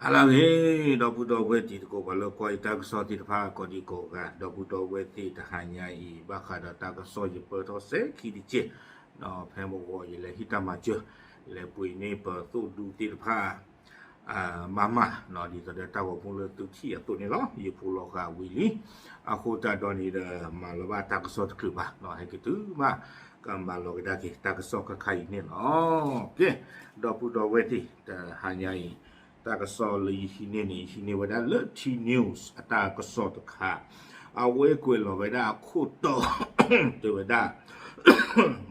အလၢအဂ့ၤ, ဒီပုၢ်ဒီဝဲၢ်တံၤသကိး ပှၤလၢကွၢ်ယတၢ်ကစီၣ်သ့ၣ်တဖၣ်ကိးဒံကိးဂၤ, ဒီပုၢ်ဒီဝဲၢ်သ့ၣ်တဟါညါအံၤ ဘၣ်ဃးဒီးတၢ်ကစီၣ်ယပၢၢ်ထီၣ်စဲခံတက့ၢ်, ဖဲမုၢ်ဂီၤယလဲၤဟံးတၢ်မၤစၢၤ, လဲၤပှ့ၤန့ၢ်ပသိၣ်ဒူသ့ၣ်တဖၣ် မၤမၤ, ဒ်သိးဒီးတၢ်ဂီၤမူလၢသုထံၣ်အသိးန့ၣ်လီၤ. ယဖိလီၤဃာ်ဝံၤလံ, အဃိသတးဒီးန့ၣ်ဒီး မၤလီၤဘၣ်တၢ်ကစီၣ်တချုးဘၣ်, ဟဲက့ၤတုၤမး ကမၤလီၤကဒါက့ၤ တၢ်ကစီၣ်ခါခါအံၤန့ၣ်လီၤ. ကဲ, ဒီပုၢ်ဒီဝဲၢ်သ့ၣ် တဟါညါအံၤ တၢ်ကစီၣ်လၢယဟံးန့ၢ်န့ၣ် ယဟံးန့ၢ်ဝဲဒၣ်လၢ T News အတၢ်ကစီၣ်တခါ, အဝဲကွဲးလီၤဝဲဒၣ်အခိၣ်တီ တဲဝဲဒၣ်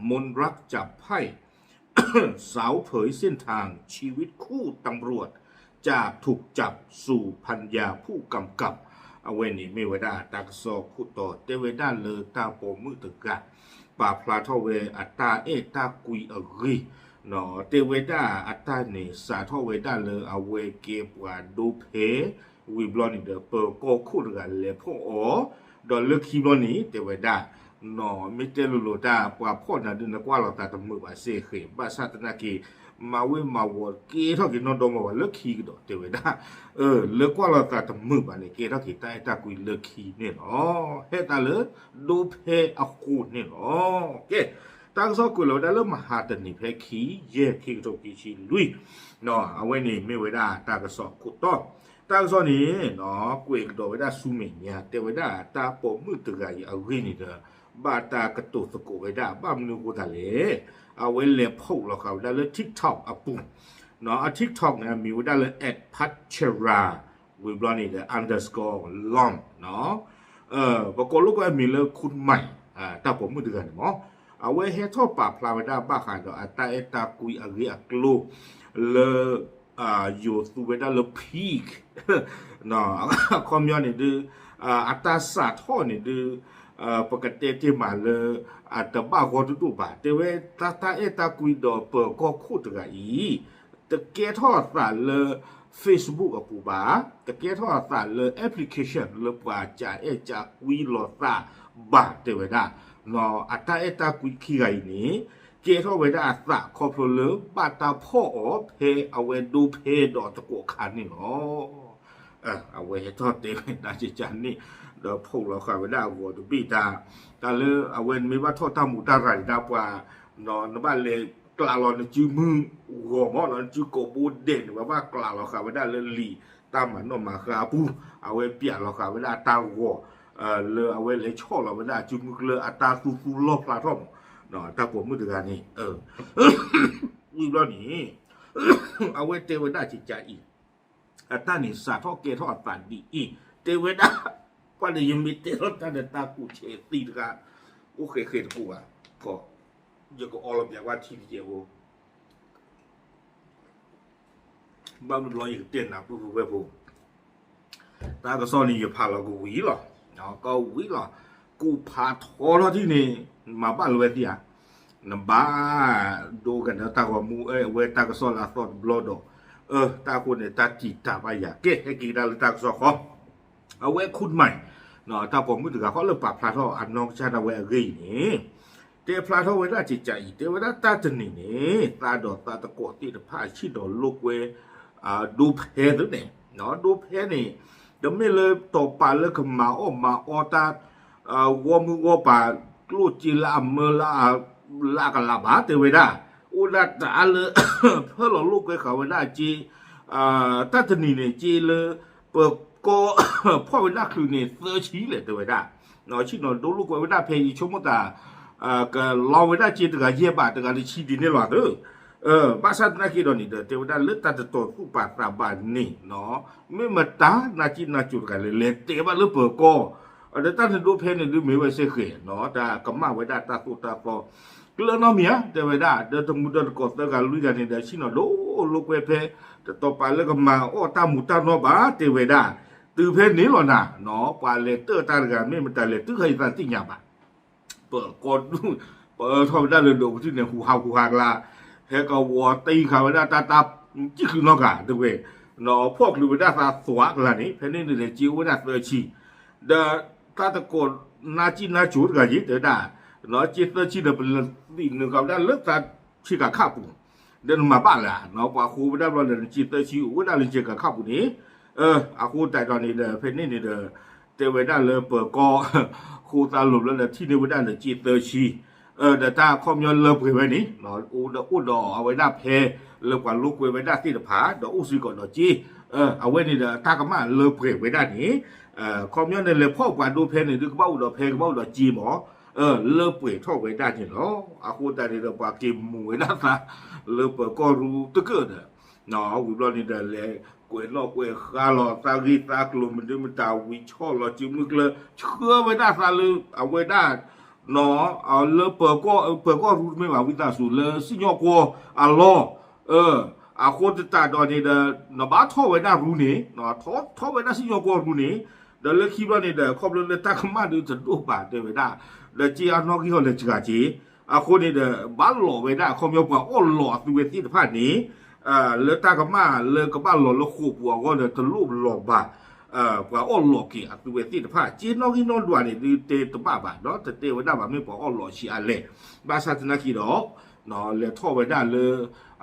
มนรักจับไพ่ สาวเผยเส้นทางชีวิตคู่ตำรวจ จ่าถูกจับสู่พันยาผู้กำกับ အဝဲန့ၣ်မ့ၢ်ဝဲဒၣ်တၢ်ကစီၣ်ခိၣ်တီ တဲဝဲဒၣ်လၢတၢ်ပိာ်မုၣ်တဂၤ ပာ်ဖျါထီၣ်ဝဲအတၢ်အဲၣ်တၢ်ကွံအဂ့ၢ်, တဲဝဲဒၣ်အတၢ်န့ၣ် စးထီၣ်ဝဲဒၣ်လၢအဝဲကဲပှၤဒိဖဲ ဝံၤဘျီန့ၣ်ဒီး ပၢၤကီၢ်ခိၣ်တဂၤလဲၤဖီၣ်အီၤ, ဒီးလၢခံဘျီန့ၣ် တဲဝဲဒၣ် မ့ၢ်တဲလိၤလိၤတၢ် ပှၤဖီၣ်နၤဒုး နကွၢ်လိာ်သးတမုာ်ဘၣ်စ့ၢ်ကီး, ဘၣ်ဆၣ်သနာ်က့ မၤဝ့မၤဝီၤကဲထီၣ်က့ၤနီၢ်ဒီမါဝၤလၢခံကဒီး တဲဝဲဒၣ်, လၢကွၢ်လိာ်သးတမုာ်ဘၣ်န့ၣ် ကဲထီၣ်က့ၤတၢ်အဲၣ်တၢ်ကွံလၢခံန့ၣ်လီၤ. ဟဲသးလၢဒိဖဲအဃိန့ၣ်လီၤ. ကဲ, တၢ်ကစီၣ်ကွဲးလီၤဝဲဒၣ်လၢမဟါတနံၤဖဲခံယဲၢ် ခံကထိခံဆံလွံၢ်, အဝဲန့ၣ်မ့ၢ်ဝဲဒၣ်တၢ်ကစီၣ်အခိၣ်တီ, တၢ်ကစီၣ်န့ၣ် ကွဲးကဒီးဝဲဒၣ်ဆူမဲာ်ညါ တဲဝဲဒၣ်တၢ်ပိာ်မုၣ်တဂၤအံၤအဂ့ၢ်န့ၣ်ဒီး ဘၣ်တၢ်ကတိၤသကိးဝဲဒၣ် ဘၣ်မနုၤအဃိသတးလဲၣ်, အဝဲလဲၤ post လီၤဃာ်ဝဲဒၣ်လၢ TikTok အပူၤ, အ TikTok န့ၣ် အမံၤဝဲဒၣ်လၢ at Patchera ဝံၤဘျီန့ၣ်ဒီး underscore Lom ပကိးလိာ်ကွဲအမံၤလၢ Khun Mai တၢ်ပိာ်မုၣ်တဂၤန့ၣ်မး, အဝဲဟဲထီၣ်ပာ်ဖျါဝဲဒၣ်ဘၣ်ဃးဒီးအတၢ်အဲၣ်တၢ်ကွံအဂ့ၢ်အကျိၤ လၢ ယိၤသူဝဲဒၣ်လၢ peak အခီပညီန့ၣ်ဒုး အတၢ်စးထီၣ်န့ၣ်ဒုး ပကတဲတ့ၢ်မးလၢ အတဘၣ်ဂီၢ်တဒိၣ်ဘၣ်, တဲဝဲတၢ်အဲၣ်တၢ်ကွံဒီးပၢၤကီၢ်ခိၣ်တဂၤအံၤ တကဲထီၣ်အသးလၢ Facebook အပူၤဘၣ်, တကဲထီၣ်အသးလၢ application လၢပှၤကအဲၣ်ကကွံလိာ်သးဘၣ် တဲဝဲဒၣ်, အတၢ်အဲၣ်တၢ်ကွံခံဂၤအံၤန့ၣ် ကဲထီၣ်ဝဲဒၣ်အသးခီဖျိလၢ ဘၣ်တၢ်ဖီၣ်အီၤဖဲအဝဲဒိဖဲဒီးသကိးခါန့ၣ်လီၤ. အဝဲဟဲထီၣ်တဲဝဲဒၣ်ကကန့ၣ် ဒီး post လီၤဃာ်ဝဲဒၣ်အဂီၤတဘ့ၣ်တၢ်, တၢ်လၢအဝဲနမ့ၢ်ဘၣ်ထီၣ်တၢ်မူးတၢ်ရၤန့ၣ်ဒၣ်ပှၤ, နဘၣ်လဲၤကျးလီၤနစုမုၢ်ဂီၤမး နစုကိးဘိဒဲးန့ၣ် ပှၤဘၣ်ကျးလီၤဃာ်ဝဲဒၣ်လၢလံာ်တၢ်မၤနီၣ်မၤဃါအပူၤ, အဝဲပျးလီၤဃာ်ဝဲဒၣ်တၢ်ဂီၤ လၢအဝဲလဲၤဆီၣ်လီၤဝဲဒၣ်အစုမုၢ်ကျၢၢ်အတၢ်သူသူလီၣ်ဖျါထီၣ်မး, တၢ်ပိာ်မုၣ်တဂၤန့ၣ် ဝံၤဘျီန့ၣ် အဝဲတဲဝဲဒၣ်ကကအံၤ အတၢ်န့ၣ်စးထီၣ်ကဲထီၣ်အသးဒ်အံၤ, တဲဝဲဒၣ် ပှၤဒီးယမ့ၢ်တဲထီၣ်တၢ်ဒီးတၢ်ကူၣ်ဆဲးသံတဂၤ အိၣ်ဃဲးဃဲးတကိးဘၣ်, ယကအီလီၤပျးကွၢ်ထံတကဲးဖိ ဘၣ်မနုၤဘျီယကတဲနၤပုၢ်ဖိဝဲၢ်ဖိ, တၢ်ကစီၣ်န့ၣ်ယဖးလီၤကဝံၤလီၤ, ကဝံၤလီၤ, ကူၣ်ဖးထီထီၣ်ထံၣ်န့ၣ် မၤဘၣ်လၢၤဝဲသ့ဧါ, နဘၣ်ဒိကနၣ်တၢ်ဂီၤမူ အဲၣ်ဝဲတၢ်ကစီၣ်လၢအသီတဘျီဒီး, အၢ တၢ်ဃိန့ၣ် တၢ်တံာ်တာ်ဘၣ်ယၤ ကဲ ဟဲက့ၤကဒါလၢတၢ်ကစီၣ်ဃီ အဝဲ Khun Mai တၢ်ပိာ်မုၣ်တဂၤဃီလၢပာ်ဖျါထီၣ်အနီၢ်ကစၢ်ဒၣ်ဝဲအဂ့ၢ်အံၤန့ၣ်, တဲဖျါထီၣ်ဝဲဒၣ်ကကအံၤ တဲဝဲဒၣ်တၢ်တနံၤန့ၣ် သးဒီးသးသကိးသ့ၣ်တဖၣ်ဆ့ၣ်နီၤလိာ်ကွဲ ဒိဖဲသ့ၣ်န့ၣ်, ဒိဖဲန့ၣ် တမ့ၢ်လၢတီၤပာ်လၢကမၤအီၣ်မၤအီတၢ် ဂီၢ်မုၢ်ဂီၢ်ပၤ ကျိၣ်စ့လၢအမၢလၢအ လၢအကလးဘၣ် တဲဝဲဒၣ်, အိၣ်ဒၣ်တၢ်လၢ ဖၢလီၤလိာ်ကွဲဃာ်ဝဲဒၣ်စ့ တၢ်တနံၤန့ၣ် စ့လၢ ပၢၤကီၢ် ဖီၣ်ဝဲဒၣ်ချုးန့ၣ် သၢဆံလဲၣ် တဲဝဲဒၣ်, ဆ့ၣ်နီၤဒိလိာ်ကွဲဝဲဒၣ်ဖဲယဆိကမိၣ်သး ကလီဝဲဒၣ်စ့တဂၤယဲၢ်ဘး တဂၤတဆံဒ်န့ၣ်လီၤသၢ ဘၣ်ဆၣ်သနာ်က့ဒီးန့ၣ်ဒီး တဲဝဲဒၣ်လၢတၢ်တတီၤသူၣ်ပာ်သးဘၣ်န့ၣ် မ့ၢ်မတၤနါစံၣ်နါစိၤတဂၤလဲၣ် လဲၤတဲဘၣ်လၢပၢၤကီၢ်, ဒီးတၢ်န့ၣ်ဒိဖဲန့ၣ်ဒုးမ့ၢ်ဝဲစ့ၢ်ကီး တၢ်ကမၣ်ဝဲဒၣ်တၢ်သိၣ်တၢ်သီ ကျၢၢ်နီတမံၤဧါ တဲဝဲဒၣ်, ဒီးတမူဒီးတကိးသၢဂၤလွံၢ်ဂၤန့ၣ်ဒီး ဆ့ၣ်နီၤဒိလိာ်ကွဲဖဲ တတီၤပာ်လၢကမၤအီၣ်တၢ်မူးတၢ်နီၢ်ဘၣ် တဲဝဲဒၣ်, တုၤဖဲန့ၣ်လီၤနၤ, ပှၤလဲၤတၢၢ်တၢ်တဂၤမ့ၢ်မတၤလဲၣ် တုၤခါအံၤသးသ့ၣ်ညါဘၣ် ပၢၤကီၢ်ဒူၣ် ပၢထီၣ်ဝဲဒၣ်လၢဒိးပတုာ်န့ၣ် ဟူးဟးဟူးဟးကလါ, ဟဲကဝီၤတံၢ်ဃာ်ဝဲဒၣ်တၢ်တၢ် စံၣ်ချုးနီၢ်ကၤတဝဲ, ဖီၣ်ချုးဝဲဒၣ်သးသွးကလါန့ၣ် ဖဲန့ၣ်န့ၣ်လဲၤစ့အိၣ်ဝဲဒၣ်သၢဆံ, ဒီးတၢ်တကိးနါစံၣ်နါစိၤတဂၤယ့ၣ် တဲဝဲဒၣ်, စ့သၢဆံဒီးပလဲၤသံနုာ်ဃာ်ဝဲဒၣ်လၢသးဆံးကၤခၣ်ပူၤ, ဒီးနမၤဘၣ်လၢၤ, ပှၤဃိဝဲဒၣ်ဘျီဒီး နစ့သၢဆံ အိၣ်ဝဲဒၣ်လၢယဲၢ်ကၤခၣ်ပူၤန့ၣ်, အဃိသတးဒီးန့ၣ်ဒီး ဖဲန့ၣ်န့ၣ်ဒီး တဲဝဲဒၣ်လၢပၢၤကီၢ် ဃိသးလိၤဘျီဒီး ထံၣ်န့ၢ်ဝဲဒၣ်လၢစ့သၢဆံ, ဒီးတၢ်ခီပညီလၢပှဲၤဝဲန့ၣ် အိၣ်ဒီးအဝဲဒၣ်ဖဲ လၢပှၤလိာ်ကွဲဝဲဒၣ်သ့ၣ်တဖၣ် ဒီးအိၣ်စ့ၢ်ကီးဒီးစ့, အဝဲန့ၣ်ဒီး တၢ်ကမၣ်လၢပှဲၤဝဲဒၣ်န့ၣ် ခီပညီန့ၣ် လဲၤဖီၣ်ပှၤဒိဖဲန့ၣ် ဒုးကဘၣ်အိၣ်ဒီးဖဲ ကဘၣ်အိၣ်ဒီးစ့မး, လၢပှဲၤထီၣ်ဝဲဒၣ်န့ၣ်လီၤ. အဃိသတးန့ၣ်ဒီး ပှၤက့ၤမူးဝဲဒၣ်သး လၢပၢၤကီၢ်ရူတကၢၢ်ဒီး ဝံၤဘျီန့ၣ်ဒီး လဲၤကွဲးနီၣ်ကွဲးဃါလီၤ သးဂ့ၢ်သးကျိၤ မနုၤမတၤ ဝံၤဆီၣ်လီၤစုမုၢ်ကျၢၢ် ဆှၢဝဲဒၣ်သးလၢ အဝဲဒၣ် လၢပၢၤကီၢ်ရူတမ့ၢ်ဘၣ် ဝံသးစူၤ လၢစံၣ်ညီၣ်ကွီၢ်အလီၢ်, အဃိသတးဒီးန့ၣ်ဒီး နဘၣ်ထီၣ်ဝဲဒၣ်ရူန့ၣ် ထီၣ်ဝဲဒၣ်စံၣ်ညီၣ်ကွီၢ်ရူန့ၣ်, ဒီးလၢခံဘျီန့ၣ်ဒီး ခီဖျိလၢတၢ်ကမၣ်ဒုးတဒိၣ်ဘၣ်တဲဝဲဒၣ်, ဒီးစ့အနီၣ်ဂံၢ်ဟီၣ်လဲၤစှၤက့ၤ, အဃိန့ၣ်ဒီး ဘၣ်လိးဝဲဒၣ် ခီပညီပှၤအီၣ်လိးအသုဝဲသ့ၣ်တဖၣ်န့ၣ် လၢတၢ်ကမၣ်လၢကဘၣ်လီၤလၢဃိာ်ပူၤအဂီၢ်ဒီး တလိၣ်လိးဘၣ် ပှၤအီၣ်လိးက့ၤအသုဝဲသ့ၣ်တဖၣ် စ့နီၣ်ဂံၢ်နီၣ်ဒွးန့ၣ် ဒုးတဲတဘၣ်ဘၣ် ဒီးတတဲဝဲဒၣ်ဘၣ် မ့ၢ်ပှၤအီၣ်လိးဆံးအါလဲၣ်, ဘၣ်ဆၣ်သနာ်က့ဒီး လဲၤထီၣ်ဝဲဒၣ်လၢ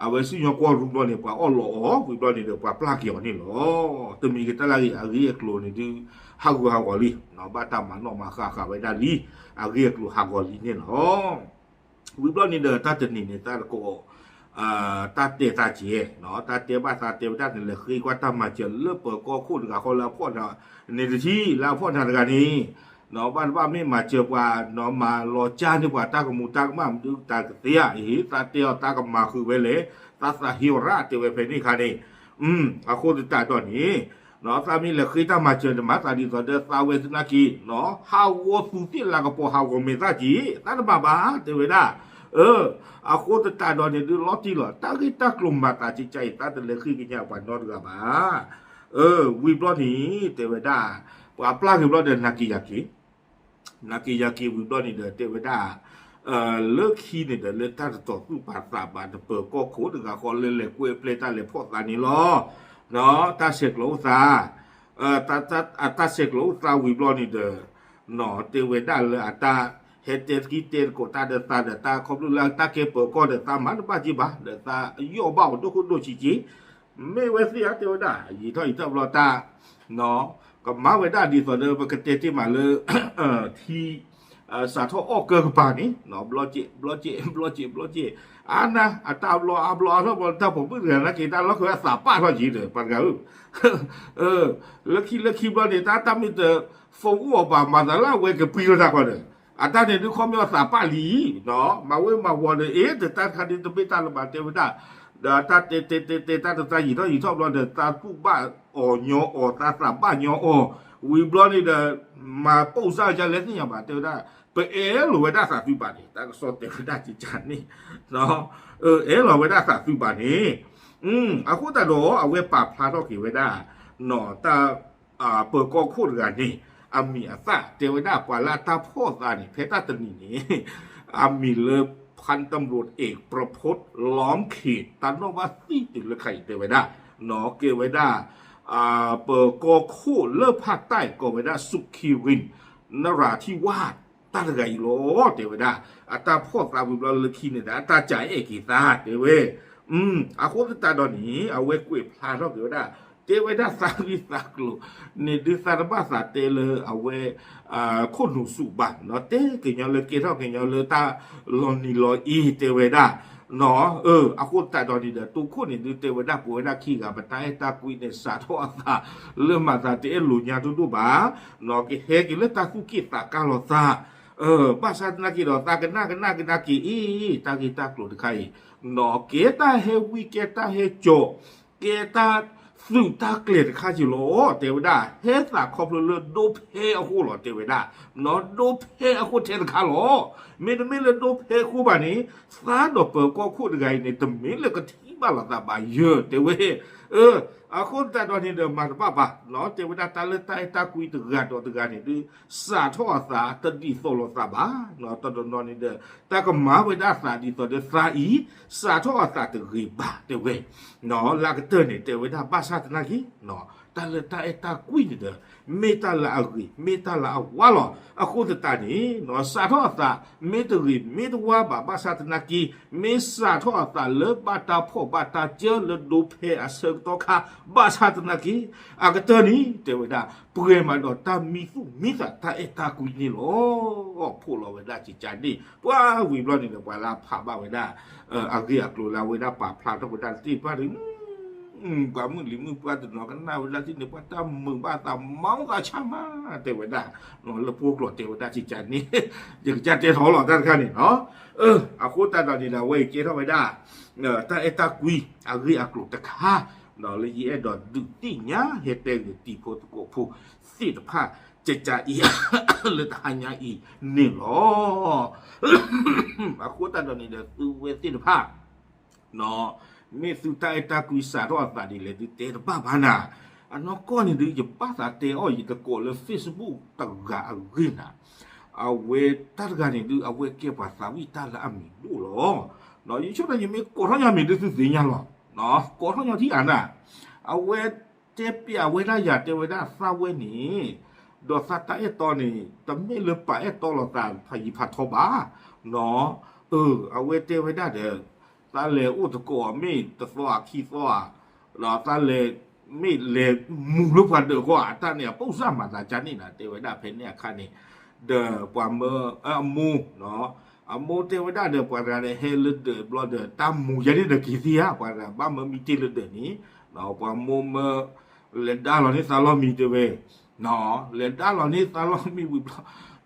အဝဲစံၣ်ညီၣ်ကွီၢ်ရူဘျီန့ၣ် ပှၤအီၣ်လိးအီၤ ဝံၤဘျီန့ၣ်ဒီး ပှၤပျၢ်က့ၤအီၤန့ၣ်လီၤ. တမံၤကတၢၢ်လၢအဂ့ၤ အဂ့ၢ်အကျိၤန့ၣ်ဒုး ဟးဂူာ်ဟးဂီၤလံ, ဘၣ်တၢ်မၤနီၣ်မၤဃၣ်ဃၣ်ဝဲဒၣ်လံ, အဂ့ၢ်အကျိၤဟးဂီၤလံန့ၣ်လီၤ. ဝံၤဘျီန့ၣ်ဒီး တၢ်တနံၤန့ၣ် တၢ်တကိး တၢ်တဲတၢ်ကဲ, တၢ်တဲဘၣ်သးတဲဝဲဒၣ်န့ၣ် လဲၤဃ့ကွၢ်တၢ်မၤစၢၤလၢပၢၤကီၢ်ခိၣ်တဂၤဃီလၢအဖီၣ်န့ၣ်တထံၣ် လၢအဖီၣ်န့ၣ်တဂၤန့ၣ်, ဘၣ်တဘၣ်မ့ၢ်မၤစၢၤပှၤ မၤလီၤကၢ်န့ၢ်ပှၤတၢ်ကမူၤတၢ်ကမၣ်မနုၤတၢ်ကသ့ဧါ, အံၤ သးတဲအီၤတၢ်ကမၤဃုာ်ဝဲလဲၣ်, သးသးဟ့အီၤရၣ်တဲဝဲဖဲန့ၣ်အခါန့ၣ်, အဃိသတးဒီးန့ၣ် သးမ့ၢ်လဲၤဃ့တၢ်မၤစၢၤန့ၣ် မၤသးဒ်သိးဒီးသးဝဲသနာ်က့ ဟးဂီၤသူးသ့ၣ်လၤကပီၤ ဟးဂီၤမဲာ်သၣ်က့ၤ သးတဘၣ်ဘၣ် တဲဝဲဒၣ်, အဃိသတးဒီးန့ၣ်ဒုး လီၤတံၢ်လီၤ တၢ်ဂ့ၢ်တၢ်ကျိၤမၤသးကကါအံၤ သးတလဲၤဃ့ကညးပှၤနီတဂၤဘၣ်. ဝံၤဘျီန့ၣ် တဲဝဲဒၣ် ပှၤပျၢ်က့ၤဘျီဒီး နၤက့ၤယၤက့ၤ နၤက့ၤယၤက့ၤဝံၤဘျီန့ၣ်ဒီး တဲဝဲဒၣ် လၢခံန့ၣ်ဒီး လၢတၢ်တတီၤသူၣ်ပာ်သးဘၣ်ဒီး ပၢၤကီၢ်ခိၣ်တဂၤဃီလၢလဲၤကွဲးပျဲတၢ်လဲၤဖီၣ်သးန့ၣ်လီၤ. တၢ်ဆဲးကျိးအိၣ်သး တၢ်ဆဲးကျိးအိၣ်သးဝံၤဘျီန့ၣ်ဒီး တဲဝဲဒၣ်လၢအတၢ်ဟဲတဲသကိးတဲသကိးတၢ်ဒီးသးဒီး တၢ်ခီဖျိလၢတၢ်ကဲပၢၤကီၢ်ဒီး သးမၤတဘၣ်က့ၤဘၣ် ဒီးသးယီၣ်ဘၣ်အီၤဒိၣ်ခိၣ်ဒိၣ်ဆံးက့ၤ မ့ၢ်ဝဲသ့ၣ်ဧါ တဲဝဲဒၣ် ယံာ်ထီၣ်ယံာ်ထီၣ်ဘျီတၢ် ကမၤဝဲဒၣ်ဒ်သိးဒီး ပကတဲတ့ၢ်မးလၢ ထံ စးထီၣ်အီၣ်ကၢကပၤန့ၣ် ဘျီက့း ဘျီက့း ဘျီက့း ဘျီက့း အါနၤ အတၢ်ဘျီအါဘျီအါထီၣ်ဘျီ တၢ်ပိာ်မုၣ်တဂၤနာ်က့ၤ တၢ်လီၢ်ခၢၣ်အသးပာ်ထီၣ်က့ၤဒီး ပှၤတဂၤဧၢ လၢခံလၢခံဘျီန့ၣ် တၢ်တၢ်မ့ၢ်တ phone အိၣ်အီၤဘၣ် မၤသးလၢအဝဲကပှံၤလီၤတၢ်ဃီဒီး အတၢ်န့ၣ်ဒုးခီပညီအသးပာ်လံ မၤဝဲမၤဝီၤဒီး အ့ တၢ်တခါဒုးတမ့ၢ်တၢ်လၢၤဘၣ် တဲဝဲဒၣ် ဒီးတၢ်တဲတဲတဲတဲ တၢ်တသးယံာ်ထီၣ်ယံာ်ထီၣ်ဘျီဒီး သးသူၣ်ဘၣ်အီၤညီအီၤ သးသးဘၣ်ညီအီၤ ဝံၤဘျီန့ၣ်ဒီး မၤပိာ်စၢ်ယါလဲၣ်သ့ၣ်ညါဘၣ် တဲဝဲဒၣ် ပအဲၣ်လိာ်ဝဲဒၣ်သးသုဘၣ်န့ၣ် တၢ်ကစီၣ်တဲဝဲဒၣ်ကကန့ၣ် အဲၣ်လိာ်ဝဲဒၣ်သးသုဘၣ်န့ၣ် အဃိသတးဒီး အဝဲပာ်ဖျါထီၣ်က့ၤဝဲဒၣ် တၢ် ပၢၤကီၢ်ခိၣ်တဂၤန့ၣ် အမံၤအသၣ် တဲဝဲဒၣ်ပှၤလၢအတၢ်ဖီၣ်သးန့ၣ် ဖဲတၢ်တနံၤန့ၣ် အမံၤလၢ พันตำรวจเอกประพจน์ ล้อมเขต တၢ်နီၣ်ဘၣ်သံတုၤလၢခါအံၤတဲဝဲဒၣ် ကဲဝဲဒၣ် ပၢၤကီၢ်ခိၣ်လၢဖးတၢ်ကိးဝဲဒၣ် สุขีรินทร์ นราธิวาส တၢ်တဂၤအံၤလီၤ တဲဝဲဒၣ် အတၢ်ဖီၣ်သးဝံၤဘျီလၢခံန့ၣ်ဒီး အတၢ်ကအဲၣ်က့ၤသး တဲဝဲ အဃိသတးဒီးန့ၣ် အဝဲကွဲးဖျါထီၣ်က့ၤဝဲဒၣ် တဲဝဲဒၣ်သးဂ့ၢ်သးကျိၤန့ၣ် ဒုးသးတဘၣ်သးတဲလၢအဝဲ ခိၣ်နူာ်ဆူၣ်ဘၣ် တဲကညီလၢကဲထီၣ်ကညီလၢတၢ်လီၤနံၤလီၤအ့ တဲဝဲဒၣ် အဃိသတးဒီးန့ၣ်ဒီး တိခိၣ်န့ၣ်ဒုးတဲဝဲဒၣ် ပဝဲဒၣ်ခံဂၤ ပတၢ်အဲၣ်တၢ်ကွံန့ၣ် စးထီၣ်အသးလၢမၤသးတအဲၣ်လိာ်ညါဒိၣ်ဒိၣ်ဘၣ် ကဟဲက့ၤလၢတၢ်သူၣ်က့ၣ်သးကါလိာ်သး ဘၣ်ဆၣ်သနာ်က့ဒီး သးကနၣ်ကနၣ်ကနၣ်က့ၤအံၤ တၢ်ဂ့ၢ်တၢ်ကျိၤတခါအံၤ ကဲတၢ်ဟဲဝံ ကဲတၢ်ဟဲစိာ် ကဲတၢ်သုးတၢ်ကျဲၤတခါက့ၤလီၤ တဲဝဲဒၣ် ဟဲသးခီဖျိလၢဒိဖဲအဃိလီၤ တဲဝဲဒၣ် ဒိဖဲအဃိထဲတခါလီၤ မ့တမ့ၢ်လၢဒိဖဲအဃိဘၣ်န့ၣ် သးဒီးပၢၤကီၢ်ခိၣ်တဂၤအံၤန့ၣ် တမ့ၢ်လၢကထံၣ်ဘၣ်လိာ်သးဘၣ်ယၢၤ တဲဝဲ အဃိသတးဒီးန့ၣ်ဒီး မၤတဘၣ်ဘၣ် တဲဝဲဒၣ် တၢ်လၢတၢ်အဲၣ်တၢ်ကွံတဂၤဒီးတဂၤန့ၣ်ဒုး စးထီၣ်အသးတဒ်သိးလိာ်သးဘၣ် တနီၤနီၤန့ၣ်ဒီး တၢ်ကမၤဝဲဒၣ်သးဒ်သိးဒီးသးအံၤ စးထီၣ်အသးတဂ့ၤဘၣ် တဲဝဲ လၢအကတၢၢ်န့ၣ် တဲဝဲဒၣ်ဘၣ်ဆၣ်သနာ်က့ တၢ်လၢတၢ်အဲၣ်တၢ်ကွံန့ၣ်ဒီး မ့ၢ်တၢ်လၢအဂ့ၤ မ့ၢ်တၢ်လၢအဝါလီၤ. အဃိသတးန့ၣ် စးထီၣ်အသး မ့ၢ်တဂ့ၤမ့ၢ်တဝါဘၣ် ဘၣ်ဆၣ်သနာ်က့ မ့ၢ်စးထီၣ်အသးလၢဘၣ်တၢ်ဖှီၣ်ဘၣ်တၢ်စၢလၢဒိဖဲအဆၢကတီၢ်ခါ ဘၣ်ဆၣ်သနာ်က့ အကတၢၢ်န့ၣ် တဲဝဲဒၣ် ပှဲၤမးဒီးတၢ်မံသူၣ်မံသး တၢ်အဲၣ်တၢ်ကွံန့ၣ်လီၤ. ဖှိၣ်လီၤဝဲဒၣ်ကကန့ၣ် ပှၤဝံၤဘျီန့ၣ်ဒီး ပှၤလၢအဖးဘၣ်ဝဲဒၣ် အဂ့ၢ်အကျိၤလၢအဝဲဒၣ်ပာ်ဖျါထီၣ်ဝဲဒၣ်သ့ၣ်တဖၣ်ဒီး ပှၤမုၢ်လံၤမုၢ်ပှၢ်တနီၤကနၣ်ဝဲဒၣ်သ့ၣ်န့ၣ် ပှၤတၢ်မုာ်ဘၣ်သးမီသးဆါမး တဲဝဲဒၣ် လၢဖိကျိာ်တဲဝဲဒၣ်ကကန့ၣ် ယကစၢ်တဲထီၣ်လီၤတၢ်တခါန့ၣ်နီၤ. အဃိသတးဒီးန့ၣ်ဒီး အဝဲအံၤကဲထီၣ်ဝဲဒၣ် တၢ်အဲၣ်တၢ်ကွံအဂ့ၢ်အကျိၤတခါ လၢယအဲၣ်ဒိးဒုးသ့ၣ်ညါဟဲတဲဂ့ၤတံၤဖိသကိးဖိသ့ၣ်တဖၣ် ကကအံၤ လၢတဟါညါအံၤန့ၣ်လီၤ. အဃိသတးဒီးန့ၣ်ဒီး သုဝဲသ့ၣ်တဖၣ် မ့ၢ်သုတၢ်အဲၣ်တၢ်ကွံစးထီၣ်အသးဒ်လဲၣ် သုတဲတဘၣ်ဘၣ်နၤ, အနီၢ်ကီၢ်န့ၣ်ဒုး ယဘၣ်သးတဲအီၤ ယတကိးလၢ Facebook တဂၤအဂ့ၢ်နၤ, အဝဲတၢ်တဂၤန့ၣ်ဒုး အဝဲကဲပှၤသးဝံၣ်တၢ်လၢအမံၤဒိၣ်လီၤ. ယဆိကမိၣ် ယမ့ၢ်ကိးထီၣ်ညီမံၤဒုး သုသ့ၣ်ညါလီၤ, ကိးထီၣ်ညီထံၣ်အါနၤ, အဝဲတဲပျးဝဲဒၣ်ယၤ တဲဝဲဒၣ်သးဝဲန့ၣ် ဒီးသးတၢ်အဲၣ်တီန့ၣ် တမ့ၢ်လၢပာ်အဲၣ်တီလိာ်သးဖးယံၤဖးထီဘၣ်, အဝဲတဲဝဲဒၣ်ဒီး သးလဲၤအိၣ်သကိးမ့ၢ်တသီဧါခံသီဧါ, ဒီးသးလဲၤမူၤလၢပှၤဒၢးဃီဧါ, တၢ်န့ၣ်အပိၢ်စၢ်မၤသးကန့ၣ်နၤ တဲဝဲဒၣ်ဖဲန့ၣ်အခါန့ၣ်, ဒီးပှၤမၢ အမိၢ် အမိၢ်တဲဝဲဒၣ်ဒီးပှၤတဂၤဒီးဟဲလၢဒၢးဘျီဒီး တၢ်မူၤယဲန့ၣ်ဒီးက့ၤသ့ဧါ, ပှၤတဂၤဘၣ်မၢမံတ့ၢ်လၢဒၢးန့ၣ်, ပှၤမိၢ်မၢ လဲၤဒါလီၤန့ၢ်သးလီမံၤတဲဝဲ, လဲၤဒါလီၤန့ၢ်သးလီမံၤဝံၤဘျီ,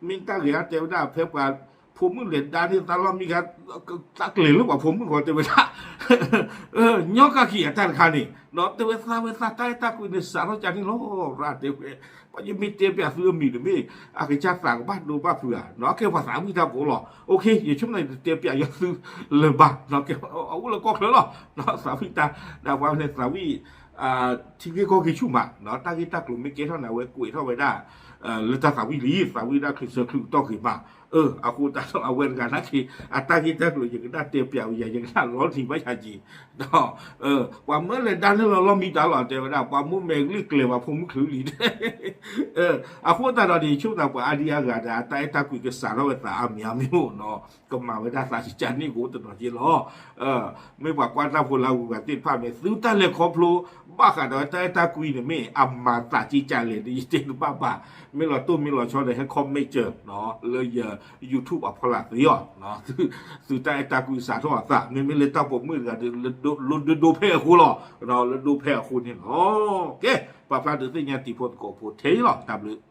မ့ၢ်တၢ်ဂ့ၤဧါ တဲဝဲဒၣ် ဖဲပှၤဖိမုၣ်လဲၤဒါန့ၢ်သးလီမံၤခါ, သးကျဲၤလၢပှၤဖိမုၣ်ဃီတဲဝဲဒၣ်, ညီကၢ်ခံအတၢ်တခါန့ၣ်, ဒီးတဲဝဲသးဝဲသးတၢ်အဲၣ်တၢ်ကွံန့ၣ် စးထီၣ်ကန့ၣ်လီၤ, ရၣ်တဲဝဲ, ပှၤယမ့ၢ်တဲပျးသုအမံၤတမ့ၢ် အကစၢ်သးကဘၣ်ဒိဘၣ်ဖုးဧါ, ကဲပှၤသးဝံၣ်တၢ်ဖိလီၤ, ယဆိကမိၣ်န့ၣ် တတဲပျးယသုလၢၤဘၣ်, အအိၣ်လၢကီၢ်ချၢလီၤ, သးဝံၣ်တၢ်, ဒီးပှၤန့ၣ်သးဝံၣ် ထံဂ့ၢ်ကီၢ်ဂ့ၢ်ဆူၣ်မး, တၢ်ဂ့ၢ်တၢ်ကျိၤမ့ၢ်ကဲထီၣ်န့ၣ် အဝဲကွဲးထီၣ်ဝဲဒၣ် လၢတၢ်သးဝံၣ်လံ, သးဝံၣ်ဒၣ်ချံးဆၢချုးကတီၢ်ဂ့ၤမး, အဃိသတးဒီးအဝဲတဂၤနာ်က့ၤ အတၢ်ဂ့ၢ်တၢ်ကျိၤ ယကနၣ်တဲပျးဝဲယၤ ယကနၣ်လီၤထံးဘၣ်ယၤက့ၤ, ဒီး ပှၤမၢလဲၤဒါန့ၢ်လီၤလီမံၤတၢ်လီၤ တဲဝဲဒၣ် ပှၤမၢမဲာ်ကလံၢ်ကျဲၤဘၣ်ဖိမုၣ်ချုးလံ, အဃိသတးဒီးန့ၣ် ယဆိကမိၣ်သးပှၤအါဒံအါဂၤဒီး အတၢ်အဲၣ်တၢ်ကွံကစးထီၣ်ဝဲသးအါမံၤအါမံၤအိၣ်နီၤ, ကမၤဝဲဒၣ်သးကကန့ၣ်ကအိၣ်တနီၤက့ၤလီၤ, မ့ၢ်ပှၤကွၢ်တၢ်ဖိလၢအဂုၤအဂၤသ့ၣ်တဖၣ်မ့ၢ် သုတၢ်လဲၤခီဖျိ ဘၣ်ဃးဒီးတၢ်အဲၣ်တၢ်ကွံန့ၣ်မ့ၢ် အမၤသးက့ၤကလဲၣ်ဒီး ယတဲတဘၣ်ဘၣ်, မ့ၢ်လီၤတိၢ်မ့ၢ်လီၤဆီဒီး ဟဲ comment လၢယ YouTube အဖီလာ်သ့အီၤ, သုတၢ်အဲၣ်တၢ်ကွံစးထီၣ်အသး မ့မ့ၢ်လၢတၢ်ပိာ်မုၣ်တဂၤဒီး လၢဒိဖဲအဃိလီၤ, လၢဒိဖဲအဃိန့ၣ်လီၤ, ကဲ ပာ်ဖျါဒုးသ့ၣ်ညါတံၤဖိသကိးဖိထဲအံၤလီၤ, တၢ်ဘျုး